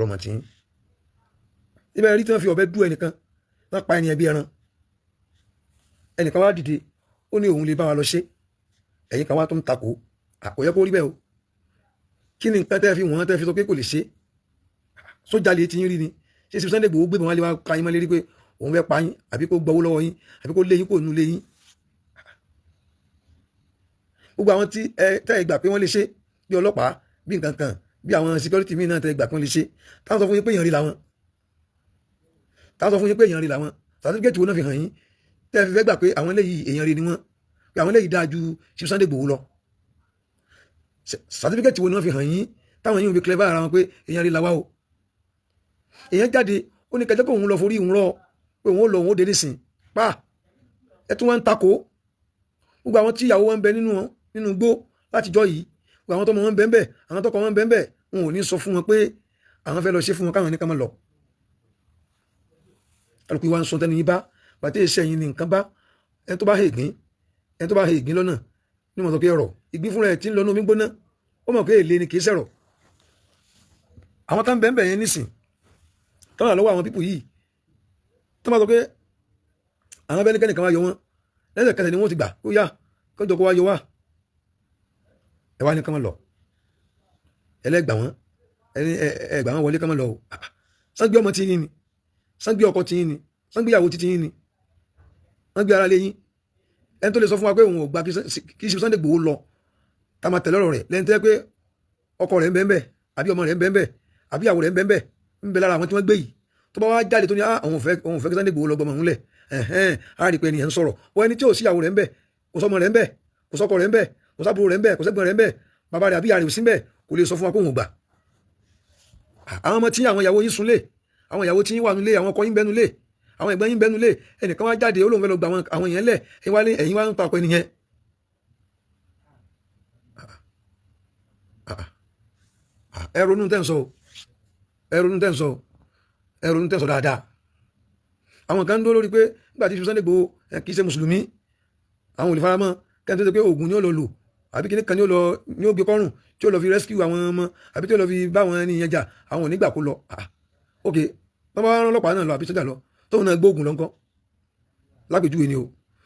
Rọmọ tí yín ibẹ̀ rí tí wọ́n fi ọ̀bẹ dú ẹnìkan, wọ́n pa ẹni ẹbí ẹran. Ẹnìkan wá dìde, ó ní òun lè bá wa lọ ṣe. Ẹ̀yin kan wá tó ń takò, kò yẹ kó rí bẹ́ẹ̀ o. Kí ni nǹkan tẹ́ fi wọ́n tẹ́ fi sọ pé kò lè ṣe? Sójà lè ti yín rí ni? Ṣé Sunday Igboho gbé wọn lé wa ka yín mọ́ lérí pé òun fẹ́ pa yín, àbí kó gbowó lọ́wọ́ yín, àbí kó lé yín kó nu lé yín? Gbogbo àwọn tí ẹ tẹ́ ẹ gbà pé wọ́n lè ṣe, bí ọlọ́pàá, bí nǹkan kan, bí àwọn security míì náà tẹ́ ẹ gbà pé wọ́n lè ṣe, táwọn sọ fún yín pé èèyàn rí làwọn, táwọn sọ fún yín pé èèyàn rí làwọn, certificate wo náà fi hàn yín tẹ́ ẹ fi fẹ́ gbà pé àwọn eléyìí èèyàn rí ni wọ́n, pé àwọn eléyìí dáa ju Chief Sunday Igboho lọ? Certificate wo náà fi hàn yín táwọn yìí ń fi clever ara wọn pé èèyàn rí làwa o? Èèyàn jáde, ó ní kẹjọ kó òun lọ forí òun rọ, pé òun ó lọ, òun ó dé nísìn pa. Ẹ tún wá ń takò. Gbogbo àwọn tí ìyàwó wọn ń bẹ nínú igbó látijọ́ yìí, gbogbo àwọn tọmọ wọn ń bẹ ń bẹ, àwọn tọkọ wọn ń bẹ ń bẹ, wọn ò ní sọ fún wọn pé àwọn fẹ́ lọ ṣe fún wọn, káwọn ní ká má lọ. Kálukú wa ń sọ tẹnu yín bá bàtẹ́ iṣẹ́ yín ní nǹkan bá. Ẹni tó bá he ìgbín, ẹni tó bá he ìgbín lọ́nà ní mọ̀ sọ pé ọ̀rọ̀ ìgbín fúnra ẹ̀ tí ń lọ ní omi gbóná, ó mọ̀ pé èlé ni, kì í sẹ̀rọ̀. Àwọn tá ń bẹ́ẹ̀ bẹ́ẹ̀ yẹn nísìn tọ́nà lọ́wọ́ àwọn people yìí, tó máa sọ pé àwọn abẹ́ni kẹ́nìkan wá yọ wọn, lẹ́sẹ̀kẹsẹ̀ ni wọ́n ti gbà ó yá, kọjọ kó wá yọ wá. Ẹ wá ní kán máa lọ, ẹlẹ́gbà wọn, ẹ gbà wọn wọlé, kán máa lọ o. Sángbé ọmọ tí yín ni, sángbé ọkọ tí yín ni, sángbé ìyàwó títí yín ni, wọ́n gbé ara lé yín. Ẹni tó lè sọ fún wa pé òun ò gbà kí Sunday Igboho lọ, tá a máa tẹ̀lé ọ̀rọ̀ rẹ̀ lẹ́ni tó yẹ pé ọkọ rẹ̀ ń bẹ ń bẹ, àbí ọmọ rẹ̀ ń bẹ ń bẹ, àbí ìyàwó rẹ̀ ń bẹ ń bẹ, ń bẹ lára àwọn tí wọ́n gbé yìí, tó bá wá jáde tó ní òun fẹ́ kí Sunday Igboho lọ gbọmọ òun lẹ̀, ẹ̀hẹ́n, á rí i pé ẹnìyẹn ń sọ̀rọ̀. Wọ́n ẹni tí ò sí ìyàwó rẹ̀ ń bẹ, kò sọmọ rẹ̀ ń bẹ, kò sọkọ rẹ̀ ń bẹ, kò sábúrò rẹ̀ ń bẹ, kò sẹ́gbọ̀n rẹ̀ ń bẹ, bàbá rẹ̀ àbí ìyá rẹ̀ ò sí ń bẹ, kò lè sọ fún wa kó òun gbà. Àwọn ọmọ tí àwọn ìyàwó yín súnlé, àwọn ìyàwó tí yín wà nulẹ̀, àwọn ọkọ yín bẹnu lé, àwọn ẹ̀gbọ́n yín bẹnu lé, ẹnìkan wá jáde, ó lóun fẹ́ lọ gba àwọn èèyàn lẹ̀, ẹ̀yin wá ní ẹ̀yin wá ń papọ̀ ẹnìyẹn. Ẹ ronú tẹ́ ń sọ o, ẹ ronú tẹ́ ń sọ o, ẹ ronú tẹ́ ń sọ dáadáa. Àwọn kan ń dúró lórí pé nígbà tí Sunday Igboho kì í ṣe mùsùlùmí, àwọn ò lè faramọ́ kẹ́ni tó ṣe pé oògùn ni ó lọ lò, àbí kíní kan ni ó lọ ní ó gbé kọ́rùn tí ó lọ fi rescue àwọn ọmọ, àbí tí ó lọ fi bá àwọn ẹni yẹn jà, àwọn ò ní gbà kó lọ. Ok, wọ́n bá rán ọlọ́pàá náà lọ àbí sójà lọ, tóun náà gbóògùn lọ ńkọ́? Lápèjúwe ni o.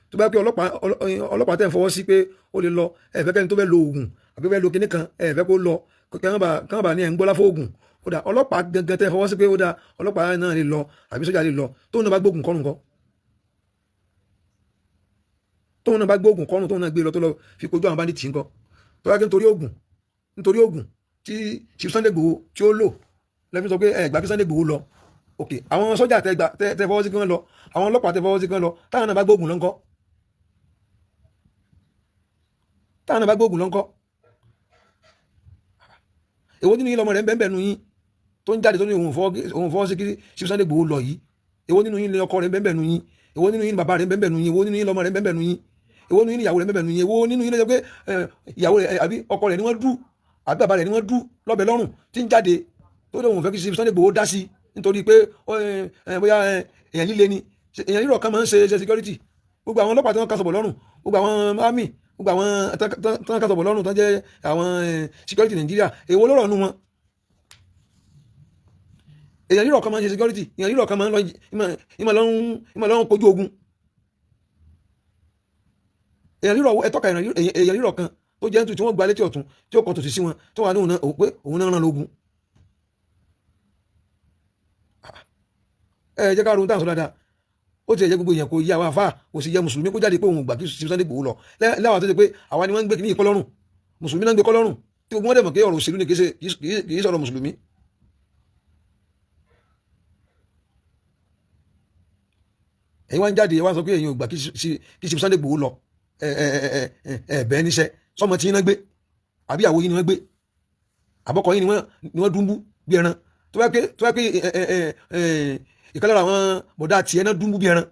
Tó bá pé ọlọ́pàá tẹ̀ ń fọwọ́ sí pé ó lè lọ, ẹ fẹ́ kẹ́ni tó fẹ́ lo oògùn àbí fẹ́ lo kíní kan, ẹ fẹ́ kó lọ, kán bá ní ẹ̀ ń gbọ́lá fóògùn. Ó dà, ọlọ́pàá gangan tẹ́ fọwọ́ sí pé ó dà, ọlọ́pàá náà lè lọ àbí sójà lè lọ, tóun náà bá gbóògùn kọ́rùn kọ́, tóun náà bá gbóògùn kọ́rùn, tóun náà gbé lọ, tó lọ fi kojú àwọn bandits ńkọ́? Tó bá ké nítorí oògùn tí Chief Sunday Igboho tí ó lò lẹ́fí sọ pé ẹ gbà kí Sunday Igboho lọ. Ok, àwọn sójà tẹ gbà tẹ fọwọ́ sí kí wọ́n lọ, àwọn ọlọ́pàá tẹ fọwọ́ sí kí wọ́n lọ, táwọn náà bá gbóògùn lọ ńkọ́? Táwọn náà bá gbóògùn lọ ńkọ́? Èwo nínú yín lọmọ rẹ̀ ń bẹ́ẹ̀ nu yín tó ń jáde tó ní òun fọwọ́ sí kí Chief Sunday Igboho lọ yìí? Èwo nínú yín lọkọ rẹ̀ ń bẹ́ẹ̀ nu yín? Èwo nínú yín bàbá rẹ̀ ń bẹ́ẹ̀ nu yín? Èwo nínú yín lọmọ rẹ̀ ń bẹ́ẹ̀ nu yín? Èwo nínú yín ìyàwó rẹ̀ ń bẹ́ẹ̀ nu yín? Èwo nínú yín ló jẹ́ pé ìyàwó rẹ̀ àbí ọkọ rẹ̀ ni wọ́n dú, àbí bàbá rẹ̀ ni wọ́n dú lọ́bẹ̀ lọ́rùn, tí ń jáde tó lóun fẹ́ kí Chief Sunday Igboho dá sí nítorí pé bóyá èèyàn líle ni? Èèyàn rírọ̀ kan máa ń ṣe security. Gbogbo àwọn ọlọ́pàá tí wọ́n kásọ̀bọ̀ lọ́rùn, gbogbo àwọn army, gbogbo àwọn tí wọ́n kásọ̀bọ̀ lọ́rùn tó ń jẹ́ àwọn security Nàìjíríà, èwo ló rọ̀ nù wọn? Èèyàn rírọ̀ kan máa ń ṣe security? Èèyàn rírọ̀ kan máa ń lọ ìmọ̀ lọ́n kojú ogun? Èèyàn rírọ̀, ẹ tọ́ka èèyàn rírọ̀ kan tó jẹ́ nítorí tí wọ́n gba létí ọ̀tún tí ó kọ́ tòsí sí wọn, tó wà ní òun náà pé òun náà rán lógun. Ẹ jẹ́ ká ronú táwọn sọ dáadáa. Ó ti ẹ̀ jẹ́ gbogbo èèyàn kò yí àwọn àfa, kò sì yẹ mùsùlùmí kó jáde pé òun gbà kí Sunday Igboho lọ láwọn tó ṣe pé àwa ni wọ́n ń gbé kíní ìkọ́ lọ́rùn, mùsùlùmí náà ń gbé kọ́ lọ́rùn, tí gbogbo wọn dẹ̀ mọ̀ pé ọ̀rọ̀ òṣèlú ni, kì í sọ̀rọ̀ mùsùlùmí. Ẹ̀yin wá ń jáde, wá ń sọ pé ẹ̀yin ò gbà kí Sunday Igboho lọ. Ẹ ẹ ẹ ẹ ẹ bẹ́ẹ̀ níṣẹ́ sọmọ tí yín náà gbé, àbí ìyàwó yín ni wọ́n gbé, àbọ̀kọ yín ni wọ́n dúnbú bí ẹran? Tó bá pé ìkan lára àwọn bọ̀dá tiẹ̀ náà dúnbú bí ẹran,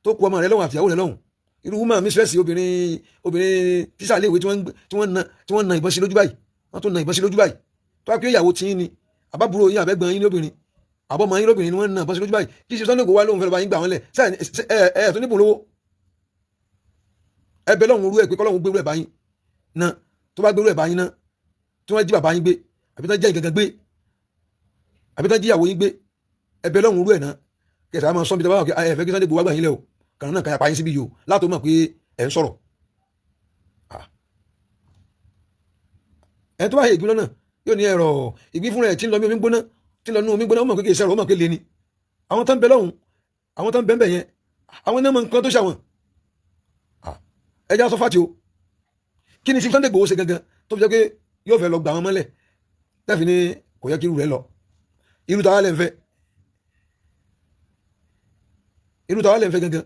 tó kú ọmọ rẹ lọ́hùn àtìyàwó rẹ lọ́hùn, irú woman mistress, obìnrin tíṣà léèwé tí wọ́n na ìbọn sí lójú báyìí, wọ́n tún na ìbọn sí lójú báyìí, tó bá pé ìyàwó tí yín ni, àbábúrò yín, àbẹ́gbọ̀n yín lóbìnrin, àbọ̀mọ yín lóbìnrin ni wọ́n na ìbọn sí lójú báyìí, kí ṣe Sunday Igboho wá lóhùn fẹ́ lọ́ba yín gbà wọ́n lẹ̀, ẹ ẹ tó níbùn lówó, ẹ bẹ lọ́hùn orú ẹ pé kọ́lọ́hùn gbérú ẹ̀ bá yín ná. Tó bá gbérú ẹ̀ bá yín ná, tí wọ́n jí bàbá yín gbé àbí tí wọ́n jẹ́ ìgangan gbé, Àbí tán jíyàwó yín gbé, ẹbẹ lọ́hùn rú ẹ̀ náà, kẹsàn-án máa sọ bí tẹ́wọ́ ẹ fẹ́ kí Sunday Igboho wá gbà yín lẹ̀ o, kàrán náà káyà pa yín síbí yìí o, látò mọ̀ pé ẹ̀ ń sọ̀rọ̀. Ẹ̀ tó bá yẹ ìgbín lọ́nà yóò ní ẹ̀rọ ìgbín fúnra ẹ̀ tí ń lọ bí omi gbóná, tí ń lọ nú omi gbóná, ó mọ̀ pé kì í sẹ́rọ̀, ó mọ̀ pé lé ni. Àwọn tó ń bẹ lọ́hùn, àwọn tó ń bẹ ń bẹ yẹn, àwọn náà mọ nǹkan tó ṣàwọn. Ẹja sọ fàtí o, kí ni Sunday Igboho ṣe gangan tó fi jẹ́ pé yóò fẹ́ lọ gbà wọn mọ́lẹ̀ tẹ́fì ní kò yẹ kí irú rẹ̀ lọ? Irú tàwa lẹ́ ń fẹ́, irú tàwa lẹ́ ń fẹ́ gangan.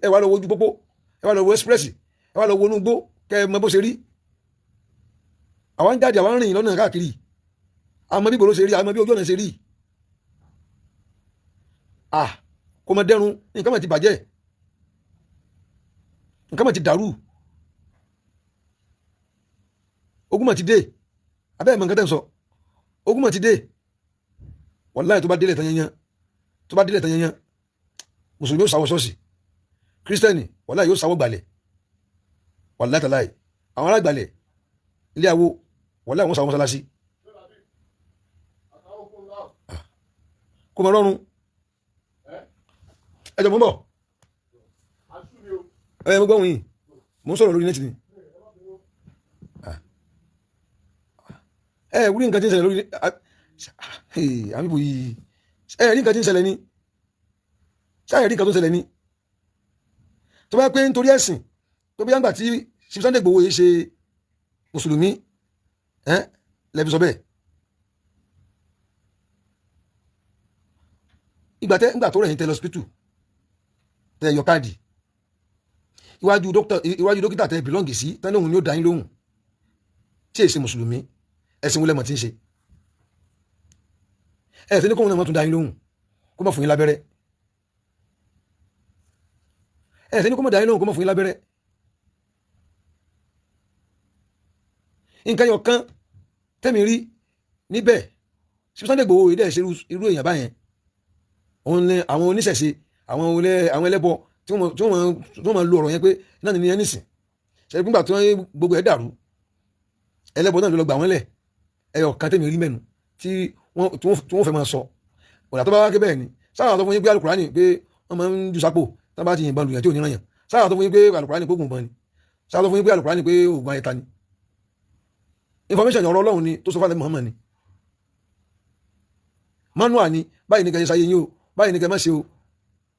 Ẹ wá lọ wo ojú pópó, ẹ wá lọ wo express, ẹ wá lọ wo inú igbó, kẹ ẹ mọ bó ṣe rí. Àwa ń jáde, àwa ń rìn lọ́nà káàkiri, àmọ́ bí gbòòrò ṣe rí, àmọ́ bí ojú ọ̀nà ṣe rí. Kò mọ dẹrùn, nǹkan mọ̀ ti bàjẹ́, nǹkan mọ̀ ti dàrú, ogun mọ̀ ti dé. Abẹ́ ẹ̀ mọ̀ nǹkan tẹ̀ ń sọ, ogun mọ̀ ti dé. Wàláhì tó bá délẹ̀ tán yẹn, tó bá délẹ̀ tán yẹn, mùsùlùmí yóò sáwọ́ ṣọ́ọ̀ṣì, kírísítẹ́nì wàláhì yóò sáwọ́ gbàlẹ̀, wàláhì tàláhì àwọn ará gbàlẹ̀ ilé awo wàláhì wọ́n sáwọ́ mọ́sálásí. Kò mọ̀ rọrùn. Ẹ jọ mọ́ bọ̀, ẹ mo gbọ́ òun yìí, mo ń sọ̀rọ̀ lórí nẹ́ẹ̀tì ni. Ẹ wúrí nǹkan tí ń ṣẹlẹ̀ lórí àbíbò yìí, ẹ rí nǹkan tí ń ṣẹlẹ̀ ni, ṣáà rí nǹkan tó ń ṣẹlẹ̀ ni. Tó bá pé nítorí ẹ̀sìn tó bí yàgbà tí Sunday Igboho yìí ṣe mùsùlùmí ẹ lẹ́bi sọ bẹ́ẹ̀. Ìgbà tẹ ìgbà tó rẹ̀ yín tẹ lọ hospital tẹ yọ káàdì iwájú dókítà tẹ bìlọ́ǹgì sí tẹ́lẹ̀ òun ni ó dá yín lóhùn tí èsì mùsùlùmí, ẹ̀sìn wọlé mọ̀ tí ń ṣe ẹ̀sìn ní kóhun náà mọ̀ tún dá yín lóhùn kó má fún yín lábẹ́rẹ́, ẹ̀sìn ní kó má dá yín lóhùn kó má fún yín lábẹ́rẹ́. Nǹkan yọ kan tẹ́mi rí níbẹ̀, Sunday Igboho yìí dẹ̀ ṣe irú èèyàn báyẹn, òun ni àwọn oníṣẹ̀ṣe, àwọn ẹlẹ́bọ tí wọ́n máa lo ọ̀rọ̀ yẹn pé náà ni ẹni sìn ṣe nígbà tí wọ́n gbogbo ẹ̀ dàrú, ẹlẹ́bọ náà ló lọ gbà wọ́n lẹ̀. Ẹyọ kan tẹ́mi rí mẹ́nu tí wọ́n fẹ́ máa sọ ọ̀dà tó bá wá ké bẹ́ẹ̀ ni sáà tó fún yín pé Al-Kùránì pé wọ́n máa ń ju sápò tí wọ́n bá ti yìnbọn lùyàn tí ò ní ràn yàn, sáà tó fún yín pé Al-Kùránì pé ògùn bọ́n ni, sáà tó fún yín pé Al-Kùránì pé ògùn ayẹta ni. Information ọ̀rọ̀ Ọlọ́run ni tó sọ fún Muhammad ni, manual ni, báyìí ní kẹ́ ṣe sáyé yín o, báyìí ní kẹ́ má ṣe o,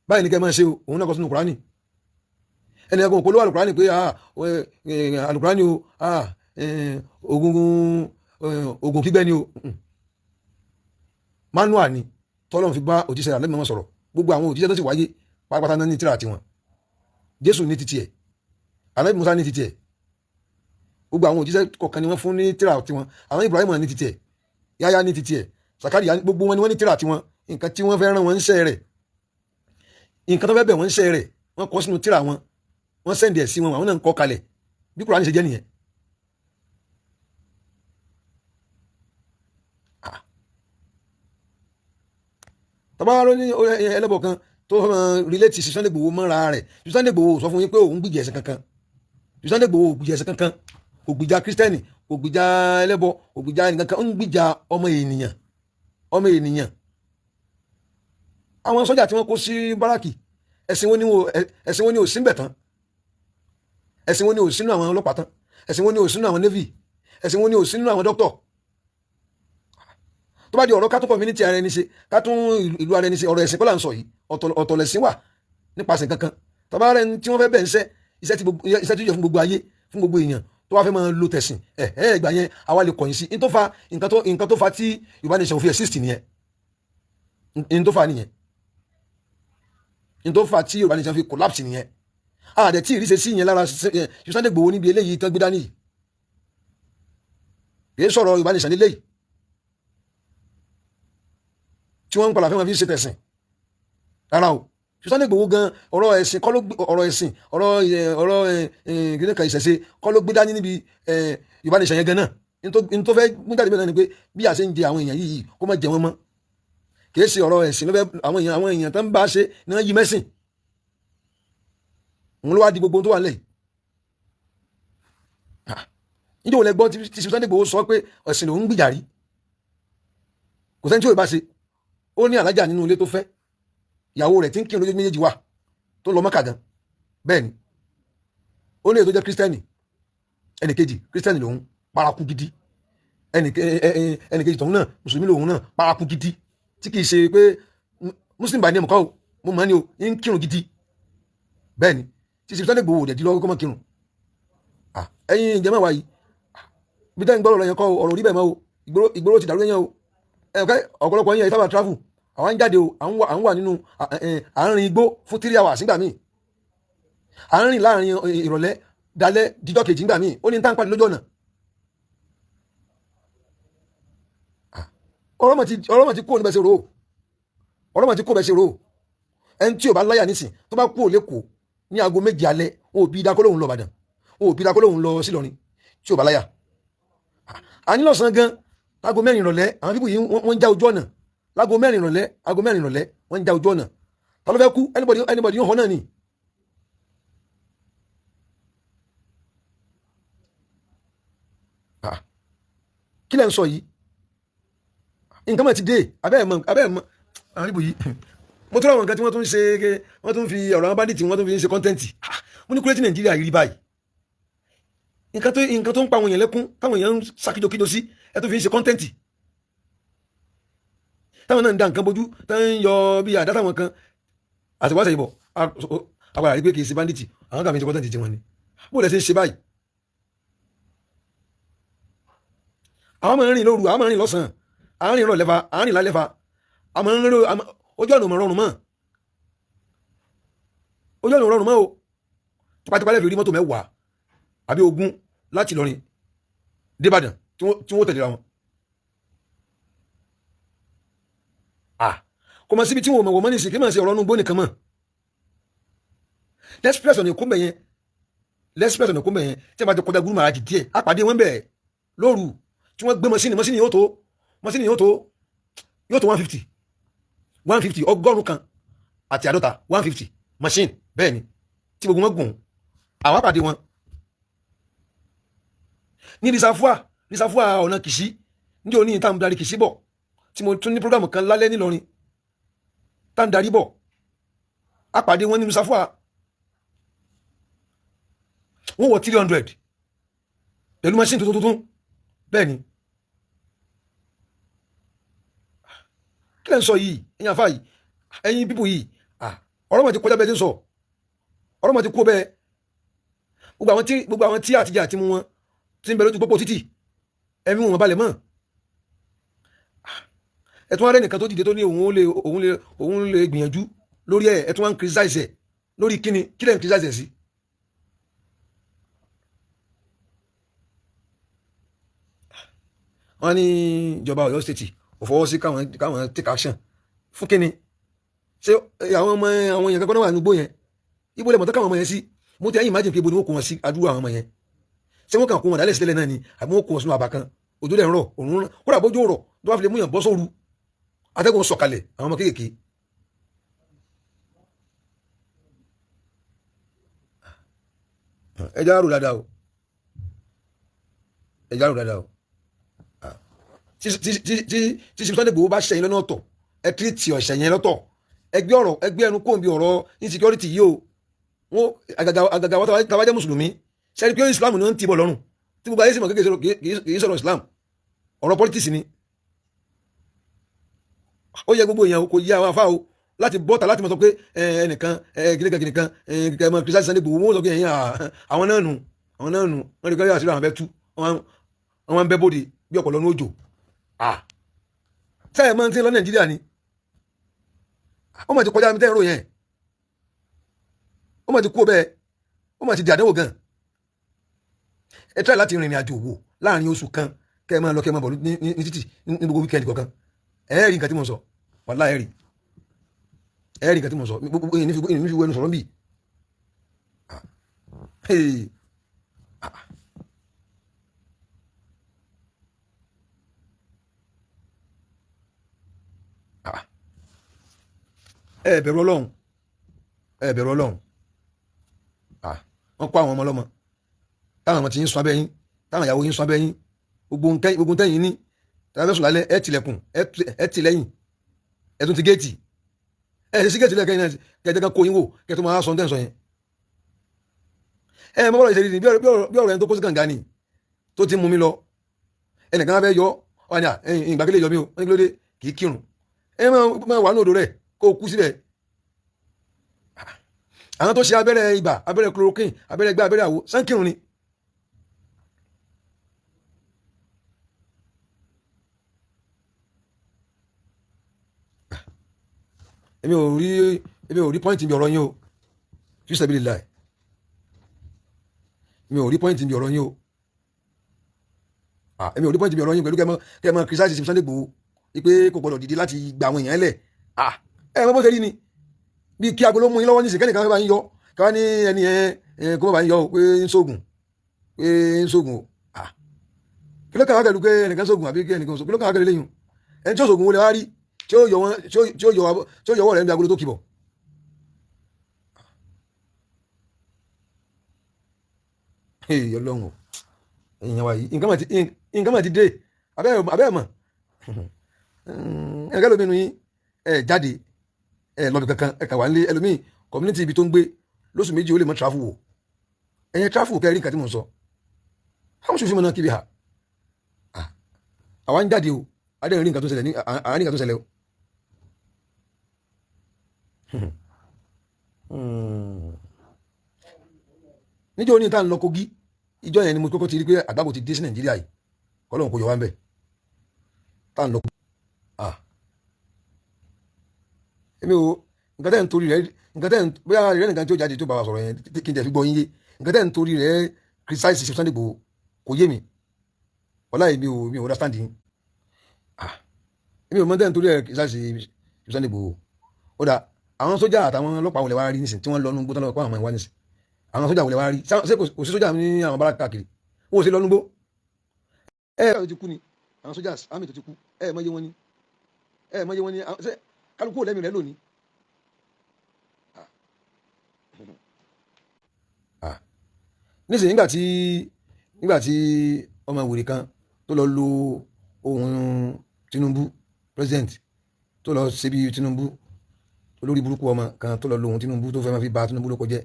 báyìí ní kẹ́ má ṣe o, òun náà kọ sínú Kùránì. Ẹnì kan polówó Al-Kùránì pé Al-Kùránì o, oògùn kígbẹ́ ni o. Manual ni tọ́lọ́run fi bá òjíṣẹ́ rẹ̀ lẹ́mọ̀ọ́ sọ̀rọ̀. Gbogbo àwọn òjíṣẹ́ tó sì wáyé pátápátá náà ní tírà tiwọn. Jésù ní titi ẹ̀, Ànábì Mùsá ní titi ẹ̀, gbogbo àwọn òjíṣẹ́ kọ̀ọ̀kan ni wọ́n fún ní tírà tiwọn. Àwọn Ibrahim ní titi ẹ̀, Yáyá ní titi ẹ̀, Sàkárìyà, gbogbo wọn ni wọ́n ní tírà tiwọn. Nǹkan tí wọ́n fẹ́ rán wọn ń ṣe rẹ̀, nǹkan tó fẹ́ bẹ̀ wọ́n ń ṣe rẹ̀, wọ́n kọ sínú tírà wọn, wọ́n sẹ́ndì ẹ̀ sí wọn, àwọn náà ń kọ kalẹ̀. Bí Kùránì ṣe jẹ́ nìyẹn. Tọ́ba ló ní ẹlẹ́bọ̀ kan tó fẹ́ máa relate sí Sunday Igboho mọ́ra rẹ̀, Sunday Igboho sọ fún yín pé òun gbìjà ẹ̀sìn kankan. Sunday Igboho gbìjà ẹ̀sìn kankan, kò gbìjà kírísítẹ́nì, kò gbìjà ẹlẹ́bọ, kò gbìjà ẹnìkankan, ń gbìjà ọmọ ènìyàn, ọmọ ènìyàn. Àwọn sọ́jà tí wọ́n kó sí báràkì, ẹ̀sìn wo ni ò sí ńbẹ̀ tán? Ẹ̀sìn wo ni ò sínú àwọn ọlọ́pàá tán? Ẹ̀sìn wo ni ò sínú àwọn navy? Ẹ̀sìn wo ni ò sínú àwọn dókítọ̀? Tó bá di ọ̀rọ̀ ká tún community ara ẹni ṣe, ká tún ìlú ara ẹni ṣe, ọ̀rọ̀ ẹ̀sìn kọ́ là ń sọ yìí, ọ̀tọ̀ lẹ̀sìn wà nípasẹ̀ kankan. Tọ́ba rẹ̀ tí wọ́n fẹ́ bẹ̀ ń ṣẹ́, iṣẹ́ tí ó yẹ fún gbogbo ayé, fún gbogbo èèyàn, tó wá fẹ́ máa lo tẹ̀sìn, ẹ̀ ìgbà yẹn àwa lè kọ̀yìn sí. Nǹkan tó fa tí Yorùbá Nation fi exist nìyẹn. N tó fa nìyẹn. N tó fa tí Yorùbá Nation fi collapse nìyẹn. Àdẹ tí ìrísẹ́ sí yẹn lára Sunday Igboho níbi eléyìí tán gbé dání yìí. Kì í sọ̀rọ̀ Yorùbá Nation nílé yìí tí wọ́n ń padà fẹ́ wọn fi ṣe tẹ̀sìn rárá o. Sunday Igboho gan ọ̀rọ̀ ẹ̀sìn kọ́ ló ọ̀rọ̀ ẹ̀sìn ọ̀rọ̀ ọ̀rọ̀ kìnìún kan ìṣẹ̀ṣe kọ́ ló gbé dání níbi Yorùbá Nation yẹn gan náà. N tó fẹ́ mú jáde bẹ́ẹ̀ náà ni pé bí a ṣe ń jẹ àwọn èèyàn yìí kó má jẹ wọ́n mọ́. Kì í ṣe ọ̀rọ̀ ẹ̀sìn ló fẹ́, àwọn èèyàn tó ń bá ṣe ní wọ́n yí mẹ́sìn, òun ló wá di gbogbo tó wà nílẹ̀ yìí. Níjẹ́ òun lẹ gbọ́ tí Sunday Igboho sọ pé ẹ̀sìn lòún gbìjà rí? Kò sẹ́ni tí ò bá ṣe. Ó ní alájà nínú ilé tó fẹ́, ìyàwó rẹ̀ tí ń kírun lójú méjèèjì wà tó lọ Mọ́kà gan. Bẹ́ẹ̀ ni, ó ní èyí tó jẹ́ Kírísítẹ́nì. Ẹnìkejì, Kírísítẹ́nì lòun, paraku gidi. Ẹnìkejì tòun náà, mùsùlùmí lòun náà, paraku gidi, tí kì í ṣe pé muslim bá ní ẹ̀mọ̀kọ́ o, mo mọ̀ ní o, ń kírun gidi. Bẹ́ẹ̀ ni, tí Sunday Igboho dẹ̀ di lọ́wọ́ kó mọ̀ kírun. Ẹ̀yin ìjẹ́mọ̀ wa yìí, bí tẹ́ ń gbọ́rọ̀ lọ yẹn kọ́, ọ̀rọ̀ orí bẹ́ẹ̀ mọ́ o. Ìgboro ti dàrú yẹn o. Ọ̀pọ̀lọpọ̀ yẹn sábà travel, àwọn ń jáde o, à ń wà nínú àárín igbó fún 3 hours nígbà míì, à ń rìn láàrin ìrọ̀lẹ́ dalẹ́ díjọ́ kejì nígbà míì. Ó ní tá ń pàdé lójú ọ̀nà. Ọ̀rọ̀ mọ̀ ti kú òní bẹ́ẹ̀ ṣe rò ó. Ọ̀rọ̀ mọ̀ ti kú bẹ́ẹ̀ ṣe rò ó. Ẹni tí ò bá láyà nísìn, tó bá kú ò lẹ́kọ̀ọ́ ní aago 7 alẹ́, wọn ò bí dákọ́ lóhùn lọ Ìbàdàn, wọn ò bí dákọ́ lóhùn lọ sílọrin tí ò bá láyà. Àní lọ́sàn-án gan, láago 4 ìrọ̀lẹ́, àwọn people yìí wọ́n ń já ojú ọ̀nà láago 4 ìrọ̀lẹ́. Aago 4 ìrọ̀lẹ́, wọ́n ń já ojú ọ̀nà. Ta ló fẹ́ kú? Anybody, anybody yóò hàn náà ni. Kí lẹ̀ ń sọ yìí? Nǹkan mọ̀ ti dé. Abẹ́ ẹ̀ mọ̀, abẹ́ ẹ̀ mọ̀. Àwọn people yìí, mo tún àwọn nǹkan tí wọ́n tún ń ṣe, wọ́n tún fi ọ̀rọ̀ àwọn bandit, wọ́n tún fi ń ṣe content. Mo ní kúrẹ́tì Nàìjíríà yìí rí báyìí, nǹkan tó ń pa àwọn èèyàn lẹ́kún, táwọn èèyàn ń ṣàkíjokíjo sí, ẹ tó fi ń ṣe content, táwọn náà ń da nǹkan bójú, táwọn ń yọ bí àdá, táwọn kan àtiwáṣẹ ìbọ̀ àpàdà rí pé kì í ṣe bandit, àwọn kan fi ń ṣe content tiwọn ni. Bó lẹ ṣe ń ṣe báyìí? Àwọn máa ń rìn lóru, àwọn máa ń rìn lọ́sàn-án, à ń rìn rọ̀ lẹ́fà, à ń rìn lálẹ́ fa, àmọ́ ń rìn. Ojú ọ̀nà ò rọrùn mọ́, ojú ọ̀nà ò rọrùn mọ́ o. Tipátipá lẹ́ẹ̀fi rí mọ́tò 10 àbí 20 láti Ìlọrin débàdàn tí wọ́n tẹ̀lé ra wọn. Kò mọ̀ síbi tí wọ́n mọ̀ wọ́n mọ́ ní ìsìn kí mọ̀ sí ọ̀rọ̀ ọ̀nù gbóni kan mọ́. L'express ọ̀nà Èkó mẹ́yẹn, l'express ọ̀nà Èkó mẹ́yẹn, tí a bá ti kọjá gúrú màrájì díẹ̀, á pàdé wọn bẹ́ẹ̀ lóru tí wọ́n gbé mọ́sínì. Mọ́sínì yóò tó, mọ́sínì yóò tó 150, 150, 150, 150 machine. Bẹ́ẹ̀ ni, tí gbogbo wọn gùn, àwọn àpàdé wọn ní risafua ọ̀nà Kìsí ní òní tá à ń darí Kìsí bọ̀, tí mo tún ní program kan lálẹ́ nílọrin tá à ń darí bọ̀, àpàdé wọn ní risafua. Wọ́n wọ 300 pẹ̀lú machine tuntun tuntun. Bẹ́ẹ̀ ni. Kí lẹ́ ń sọ yìí, ẹ̀yin àfa yìí, ẹ̀yin people yìí? Ọ̀rọ̀ mọ̀ ti kọjá bẹ́ẹ̀ tí ń sọ. Ọ̀rọ̀ mọ̀ ti kó bẹ́ẹ̀. Gbogbo àwọn tí àtijọ́ àti mú wọn tí ń bẹ lójú pópó títì, ẹ̀mí wọn balẹ̀ mọ́. Ẹ̀ tún wá rẹ́ nìkan tó dìde tó ní òun lè gbìyànjú lórí ẹ̀. Ẹ̀ tún wá ń criticize ẹ̀ lórí kíni? Kí lẹ́ ń criticize ẹ̀ sí? Wọ́n ní ìjọba Ọ̀yọ́ State ò fọwọ́ sí káwọn take action fún kíni? Ṣé àwọn ọmọ àwọn èèyàn kankan náà wà nígbó yẹn? Ibo lè mọ̀ tó káwọn ọmọ yẹn sí? Mo ti ẹ̀yìn imagine pé ibo ni wọ́n kó wọn sí? Adúrú àwọn ọmọ yẹn, ṣé wọ́n kàn kó wọn dálẹ̀ sílẹ̀ náà ni, àbí wọ́n kó wọn sínú àbá kan? Òjò dẹ̀ ń rọ̀, òun rán kódà, bójú rọ̀ tó bá fi lè mú yàn bọ́ sóru, atẹ́gùn sọ̀kalẹ̀, àwọn ọmọ kéékèèké. Ẹ já rò dáadáa o, ẹ já rò dáadáa o. Tí Sunday Igboho bá ṣẹyìn lọ́nà ọ̀tọ̀, ẹ tírìtì ọ̀sẹ̀ yẹn lọ́tọ̀. Ẹgbẹ́ ọ̀rọ̀, ẹgbẹ́ ẹnu kóńbi ọ̀rọ̀ insecurity yìí o. Wọn àgàgà wọn tàbá jẹ́ mùsùlùmí, sẹ́ni pé Islam ni wọ́n ń tibọ̀ lọ́rùn, tí gbogbo ayé sì mọ̀ kì í sọ̀rọ̀ Islam, ọ̀rọ̀ politics ni. Ó yẹ gbogbo èèyàn, kò yẹ àwọn afá o láti bọ́ta láti mọ̀ sọ pé ẹnìkan kìnìkan kìnìkan kẹmọ Christian Sunday Igboho. Wọ́n sọ pé ẹ̀yìn àwọn náà nù, àwọn náà nù. Wọ́n lè kọ́ yà sí àwọn abẹ́ tú wọ́n ń bẹ́ bóde bí ọ̀pọ̀lọ́ ní òjò. Sẹ́yìn máa ń tí ń lọ Nàìjíríà ni. Ó mà ti kọjá mi tẹ́ ń rò yẹn. Ó mà ti kú bẹ́ẹ̀, ó mà ti di àdánwò gan. Ẹ try láti rìnrìn àjò wò láàrin oṣù kan, kẹ́ ẹ máa lọ, kẹ́ ẹ máa bọ̀ ní títì ní gbogbo weekend kọ̀ọ̀kan. Ẹ rí nǹkan tí mo ń sọ, wàláhì, ẹ rí, ẹ rí nǹkan tí mo ń sọ. Gbogbo èyí ní fi wẹnu sọ̀rọ̀ bíi. Hey. Ah. Ah. Ẹ bẹ̀rù Ọlọ́run, ẹ bẹ̀rù Ọlọ́run. Ah. Wọ́n kó àwọn ọmọ ọlọ́mọ, táwọn ọmọ tí ń sọ abẹ́ yín, táwọn ìyàwó yín sọ abẹ́ yín, gbogbo tẹ́yìn ní Tẹ́lá fẹ́ sùn lálẹ́, ẹ tilẹ̀kùn, ẹ tì lẹ́yìn, ẹ tún ti géètì, ẹ ṣe sí géètì lẹ́ẹ̀kẹ́ náà kẹjẹ kan kó yín wò kẹ tó máa sọ ní tẹ̀sán yẹn. Ẹ mọ bọ́lá ìṣèlú ni bí ọ̀rọ̀ ẹni tó kó sí kànga ni tó ti mú mi lọ, ẹnìkan fẹ́ yọ ọ ní à ìgbà kílẹ̀ yọ mí o, wọ́n ní kí ló dé, kì í kírun. Ẹ máa wà ní odò rẹ̀ kó o kú síbẹ̀. Àwọn tó ṣe abẹ́rẹ́ ibà, abẹ́rẹ́ chloroquine, abẹ́rẹ́ gbá, abẹ́rẹ́ àwo sánkìrún ni. Èmi ò rí point bí ọ̀rọ̀ yín o, fi sabilillah, èmi ò rí point bí ọ̀rọ̀ yín o. Èmi ò rí point bí ọ̀rọ̀ yín pẹ̀lú kẹ́mọ́ criticize Sunday Igboho wípé kò gbọdọ̀ dìde láti gba àwọn èèyàn lẹ̀. Ẹ mọ bó ṣe rí ni bí kí agolo mú yín lọ́wọ́ nísìnyí, kẹ́nìkan bá yín yọ, káwá ní ẹni yẹn kó má bá yín yọ o, pé ń sóògùn, pé ń sóògùn o. Kí ló kàn wá pẹ̀lú pé ẹnìkan sóògùn àbí kí ẹnìkan sóògùn? Kí ló kàn wá pẹ̀lú eléyìí? Ẹni tí ó sóògùn wọlé wá rí tí ó yọ wọn, tí ó yọ ọwọ́ rẹ̀ níbi agolo tó kìbọ̀. Ọlọ́run o, èèyàn wa yìí, nǹkan mà ti dé. Abẹ́ mọ̀ ẹ̀ka lómi nu yín, ẹ̀ jáde, ẹ̀ lọ́bì kankan, ẹ̀ kà wá nílé. Ẹlòmíì, community ibi tó ń gbé, lóṣù 2 ó lè mọ travel wò. Ẹ̀yẹn travel kẹ́rin nǹkan tí mò ń sọ àwọn ṣòfin mọ̀ náà kíbi ha. Àwa ń jáde o, adé rí nǹkan tó ṣẹlẹ̀ ní àárín nǹkan tó ṣẹlẹ̀ o. Níjọ́ ní ìta ń lọ Kogi, ìjọ yẹn ni mo kọ́kọ́ ti rí pé àgbákò ti dé sí Nàìjíríà yìí, kọ́lọ́hún kò yọ wá ń bẹ̀. Tá à ń lọ Kogi, èmi ò nǹkan tẹ́ ń torí rẹ̀, nǹkan tẹ́ ń bóyá rẹ̀ nìkan tí ó jáde tó bá wa sọ̀rọ̀ yẹn kí n tẹ̀ fi gbọ́ yín yé. Nǹkan tẹ́ ń torí rẹ̀ criticize Sunday Igboho kò yé mi. Wàláhì, mi ò understand yín. Èmi ò mọ̀ tẹ́ ń torí rẹ̀ criticize Sunday Igboho. Ó dà, àwọn sójà àtàwọn ọlọ́pàá wọlé wá rí nísìn tí wọ́n lọ nùgbó tán lọ kó àwọn ọmọ ìwá nísìn? Àwọn sójà wọlé wá rí? Ṣé kò sí sójà ní àwọn bára káàkiri? Wọ́n ò sí lọ nùgbó. Ẹ ẹ ti kú ni àwọn sójà àmì tó ti kú. Ẹ mọ̀ iye wọn ni, ẹ mọ̀ iye wọn ni. Ṣé kálukú ò lẹ́mìí rẹ̀ lónìí? Nísìnyí, nígbà tí ọmọ ìwòrè kan tó lọ lo ohun Tinubu president, tó lọ ṣe bí Tinubu, olórí burúkú ọmọ kan tó lọ lo ohun Tinubu, tó fẹ́ máa fi ba Tinubu ló kọjẹ́,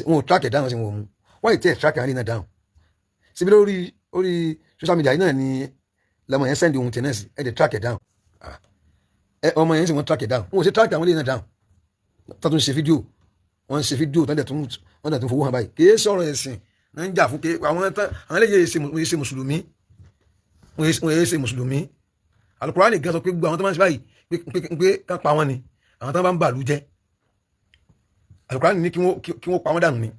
wọn ò track ẹ̀ down sí? Wọn ò mú wọ́n ì tẹ́ track ẹ̀ náà down síbi lórí orí social media yìí náà ni lọmọ yẹn send ohun tẹ̀ náà sí. Ẹ̀ dẹ̀ track ẹ̀ down. Ẹ ọmọ yẹn sì, wọ́n track ẹ̀ down. Wọn ò ṣe track àwọn eléyìí náà down tó tún ṣe fídíò. Wọ́n ń ṣe fídíò tán dẹ̀ tún, wọ́n dẹ̀ tún fowó hàn báyìí. Kì í sọ̀rọ̀ ẹ̀sìn náà ń jà fún ké àwọn àwọn eléyìí ṣe mùsùlùmí, wọ́n yé ṣe mùsùlùmí. Alukurani gan sọ pé gbogbo àwọn tó máa ń ṣe báyìí pé ká pa wọ́n ni. Àwọn tó bá ń bàlú jẹ́, Alukurani ní kí wọ́n pa wọ́n dànù ni.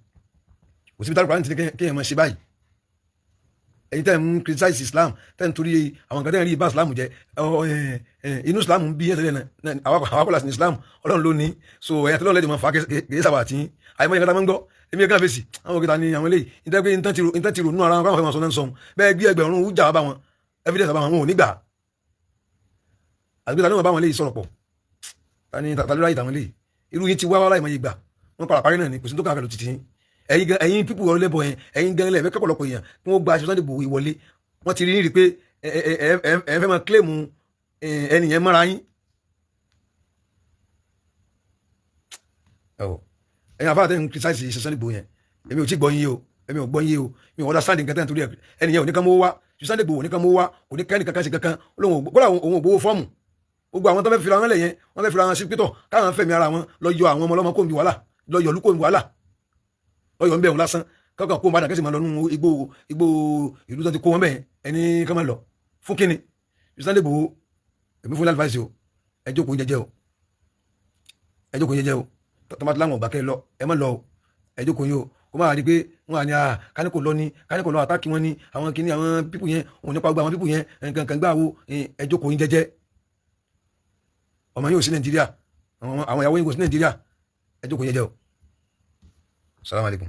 Kò síbi tí Alukurani ti ní kéèyàn máa ṣe báyìí. Ẹ̀yin tẹ́ ń criticize Islam, tẹ́ ń torí àwọn nǹkan tẹ́ ń rí ibà Islam jẹ́, inú Islam ń bí yẹn tẹ́lẹ̀ náà. Àwa kọ́ láti ní Islam, Ọlọ́run ló ní. So ẹ̀yà tí Ọlọ́run lẹ́dí máa fà á kìí sábà tí àyẹ̀mọ́ yẹn kátà máa ń gbọ́. Èmi kan fèsì àwọn òkúta ni àwọn eléyìí nítorí pé nítorí ti rò nínú ara wọn káwọn fẹ́ máa sọ náà ń sọ bẹ́ẹ̀. Gbé ẹgbẹ̀rún wújà wá bá wọn, evidence bá wọn, wọn ò ní gbà. Àti pé ta ni wọn bá wọn léyìí sọ̀rọ̀ pọ̀? Ta ni ta ló ráyè tàwọn léyìí? Irú yín ti wá wá láì mọ̀ yìí gbà wọ́n padà parí náà ni. Kò sí tó kàn pẹ̀lú títí yín. Ẹ̀yin gan, ẹ̀yin pípù ọ̀rọ̀ lẹ́bọ̀ yẹn, ẹ̀yin gan lẹ́ẹ̀fẹ́ kọ́pọ̀lọpọ̀ èèyàn kí wọ́n gba aṣọ Sunday Igboho ìwọlé. Wọ́n ti rí ní rí pé ẹ fẹ́ máa claim ẹni yẹn mọ́ra yín. Ẹ̀yin àfáà tẹ́ ń criticize Sunday Igboho yẹn, èmi ò tí gbọ́ yín o, èmi ò gbọ́ yín o. Mi ò understand nǹkan tẹ́ ń torí ẹni yẹn ò ní kán mọ́ wá. Sunday Igboho ò ní kán mọ́ wá, kò ní kẹ́ni kankan ṣe kankan. Kódà òun ò gbowó fọ́ọ̀mù. Gbogbo àwọn tó fẹ́ fira wọn lẹ̀ yẹn, wọ́n fẹ́ fira wọn sí pítọ̀ káwọn fẹ̀mí ara wọn lọ yọ àwọn ọmọ ọlọ́mọ kó ń bi wàhálà, lọ yọ lúkó ń bi wàhálà, lọ yọ ń bẹ̀ wọn lásán kankan kó ń bá dà kẹ́sì máa lọ nínú igbó ìlú tó ti kó wọn bẹ̀. Ẹni kán máa lọ fún kíni? Sunday Igboho, èmi fún advice o, ẹ jókòó jẹ́jẹ́ o, ẹ jókòó jẹ́jẹ́ o. Tọ́mátì láwọn ọ̀gbà kẹ́ lọ, ẹ má lọ o, ẹ jókòó yín o. Kó máa di pé wọn à ní à káníkò lọ ní káníkò lọ àtàkì wọn ní àwọn kìíní, àwọn people yẹn òun nípa gbogbo àwọn people yẹn nǹkan kan gbà wo. Ẹ jókòó yín jẹ́jẹ́. Ọmọ yóò sí Nàìjíríà, àwọn ìyàwó yín kò sí Nàìjíríà. Ẹ jókòó jẹ́jẹ́ o. Salaam alaikum.